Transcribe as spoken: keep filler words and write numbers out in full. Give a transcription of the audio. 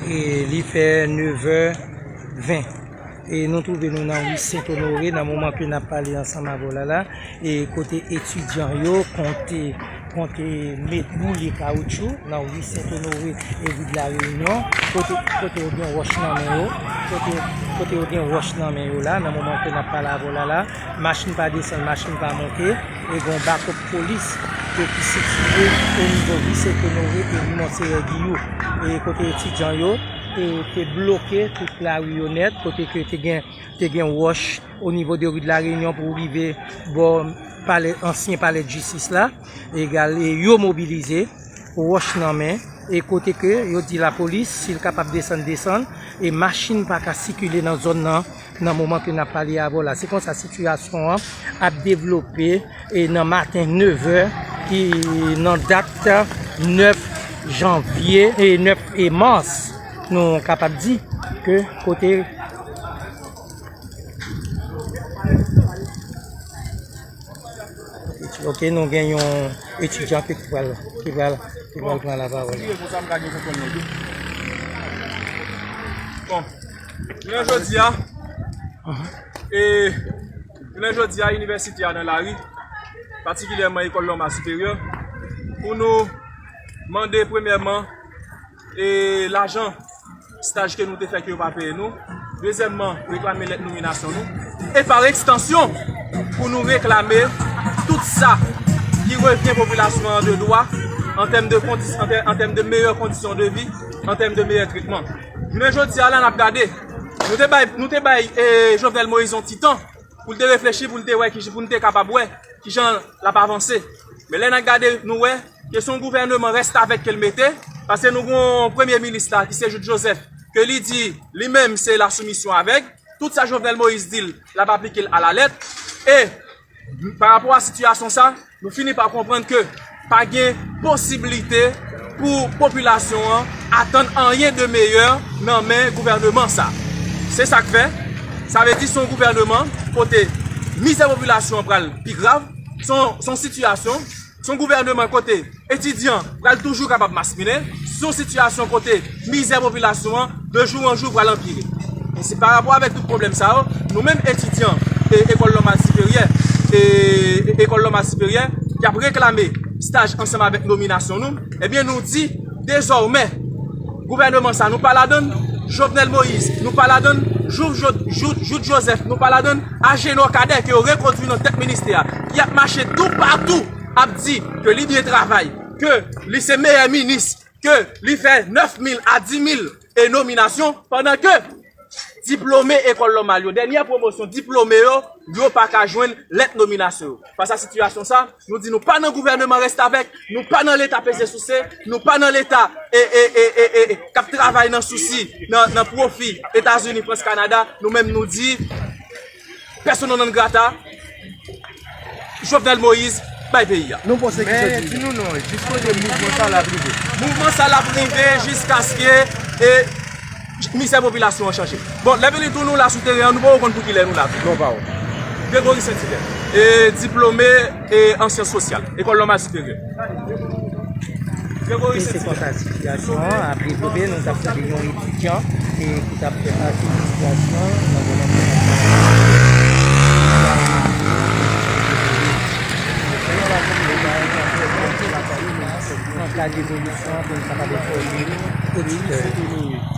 E li fè nevè ven. E nou twouve nou nan ri Sent Onore nan moman ke n ap pale ansanm avè w la la. E kote etidyan yo konte, konte met boule kawotchou nan ri Sent Onore e ri de la Reyinyon. Kote, kote yo gen wòch nan men yo. Kote, kote yo gen wòch nan men yo la nan moman ke n ap pale avè w la la. Machin pa desann, machin pa monte. E gen yon bakòp polis ke ki sitiye o nivo ri Sent Onore e ri Monseyè Giyou. E kote etidyan yo e te bloke tout lari yo nèt, kote ke te gen, te gen wòch o nivo de ri de la Reyinyon pou rive bò palè, ansyen palè de jistis la. Egal, e yo mobilize, wòch nan men, e kote ke yo di lapolis, si l kapab desann, desann, e machin pa ka sikile nan zòn nan, nan moman ke n ap pale avè w la. Se konsa sitiyasyon an ap devlope e nan maten nevè ki nan dat nèf janvye e nèf e mas, nou kapab di ke kote Ok, nou gen yon etidyan ki pral, ki pral, ki pral pran lapawòl. Bon, jounen jodi a, e, jounen jodi a, inivèsite a nan lari, patikilyèman ekòl nòmal siperyè, pou nou mande premyèman e lajan staj ke nou te fè ke yo pa peye nou. Dezyèmman, reklame lèt nominasyon nou. E pa ekstansyon, pou nou reklame tout sa ki revyen popilasyon an de dwa an tèm de kondi-, an tè-, an tèm de meyè kondisyon de vi, an tèm de meyè tretman. Jounen jodi a la n ap gade, nou te bay, nou te bay e, Jovenel Moïse yon ti tan pou l te reflechi, pou l te wè ki, pou n te kapab wè kijan l ap avanse. Men lè n ap gade, nou wè ke se yon gouvèneman rèstavèk ke l mete, paske nou gen yon premye minis la ki se Jouthe Joseph, ke li di li menm se la soumisyon avèg, tout sa Jovenel Moïse di l, l ap aplike l alalèt. E pa rapò a sitiyasyon sa, nou fini pa konprann ke pa gen posiblite pou popilasyon an atann anyen de meyè nan men gouvèneman sa. Se sa k fè, sa vle di se yon gouvèneman kote mizè popilasyon an pral pi grav, se yon, se yon sitiyasyon, se yon gouvèneman kote etidyan pral toujou kapab maspinen, se yon sitiyasyon kote mizè popilasyon an de jou an jou pral anpire. E se pa rapò avèk tout pwoblèm sa yo, nou menm etidyan e, ekòl nòmal siperyè, e, e, ekòl nòmal siperyè, ki ap reklame staj ansanm avèk nominasyon nou, ebyen nou di dezòmè, gouvèneman sa nou pa ladann, Jovenel Moïse nou pa ladann, Jou-, Jou-, Jou-, Jouthe Joseph nou pa ladann, Agenor Cadet ke yo rekondwi nan tèt ministè a, ki ap mache toupatou ap di ke li byen travay, ke li se meyè minis, ke li fè nèf mil a di mil e nominasyon, pandan ke diplome ekòl nòmal yo, dènyè pwomosyon diplome yo, yo pa ka jwenn lèt nominasyon yo. Fas a sitiyasyon sa, nou di nou pa nan gouvèneman restavèk, nou pa nan leta peze souse, nou pa nan leta e, e, e, e, e, e, k ap travay nan sousi, nan, nan pwofi Etazini, Frans, Kanada. Nou menm nou di, persona non grata, Jovenel Moïse bay peyi a. Nou panse ki soti. Men di nou non, jiskote mouvman sa l ap rive? Mouvman sa l ap rive jiskaske e, mizè popilasyon an chanje. Bon, lè vini tou nou la sou teren an, nou poko konn pou kilè nou la. Bon, pa ou. Gregory Saint-Hilaire, e, diplome e, an syans sosyal, Ekòl Nòmal Siperyè. Gregory Saint-Hilaire. Se konsa sitiyasyon an ap devlope. Nou t ap tande yon etidyan e ki t ap fè pati de sitiyasyon nan zòn nan. An ka dezolisyon pou n kapab enfòme oditè.